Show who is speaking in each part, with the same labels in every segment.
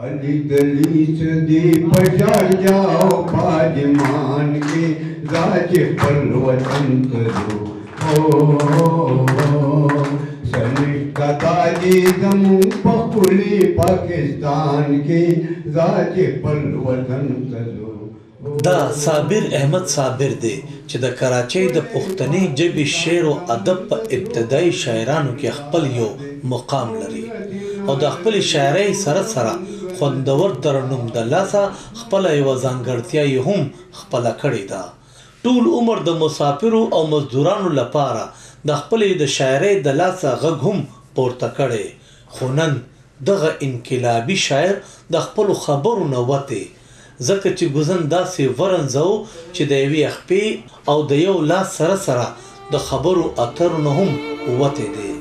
Speaker 1: علی دلی سدی پشار جاؤ پاجمان کې راج خپل وطن ته ځو. سنشته تاجي زموږ په ښکلي پاکستان کې، راج خپل وطن ته ځو.
Speaker 2: دا صابر احمد صابر دی چې د کراچۍ د پښتنې ژبې شعر او ادب په ابتدایي شاعرانو کې خپل یو مقام لري او د خپلې شاعرۍ سره سره خوندور ترنم د لاسه خپله یوه ځانګړتیا یې هم خپله کړې ده. ټول عمر د مسافرو او مزدورانو لپاره د خپلې د شاعرۍ د لاسه غږ هم پورته کړی، خو نن دغه انقلابي شاعر د خپلو خبرو نه وتی، ځکه چې ګوزن داسې ورنځو چې د یوې خپې او د یو لاس سره سره د خبرو اترو نه هم وتی دی.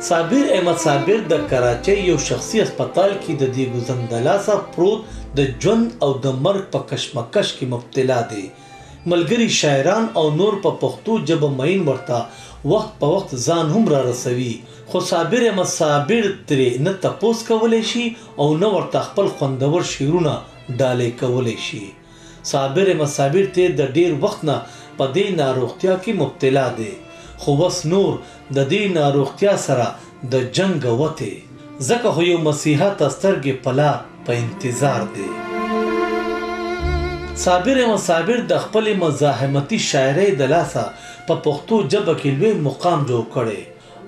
Speaker 2: صابر احمد صابر د کراچۍ یو شخصي هسپتال کې د دې ګوزن د لاسه پروت د ژوند او د مرګ په کشمکش کې مبتلا دی. ملګري شاعران او نور په پښتو ژبه مین ورته وخت په وخت ځان هم را رسوي، خو صابر احمد صابر ترې نه تپوس کولی شي او نه ورته خپل خوندور شعرونه ډالۍ کولی شي. صابر احمد صابر تېر د ډېر وخت نه په دې ناروغتیا کې مبتلا دی، خو وس نور د دې ناروغتیا سره د جنګه وتی، ځکه خو یو مسیحا ته سترګې په لار په انتظار دی. صابر احمد صابر د خپلې مزاحمتي شاعرۍ د لاسه په پښتو ژبه کې لوی مقام جوړ کړی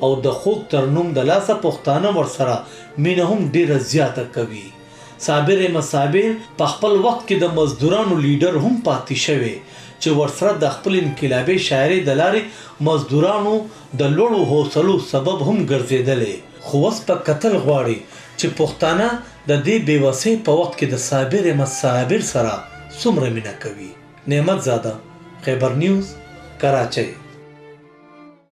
Speaker 2: او د خوږ ترنم د لاسه پښتانه ورسره مینه هم ډېره زیاته کوي. صابر احمد صابر په خپل وخت کې د مزدورانو لیډر هم پاتې شوی چې ورسره د خپل انقلابي شاعرۍ د لارې مزدورانو د لوړو حوصلو سبب هم ګرځېدلی، خو اوس په کتل غواړي چې پښتانه د دې بې وسۍ په وخت کې د صابر احمد صابر سره څومره مینه کوي. نعمت زاده، خیبر نیوز، کراچۍ.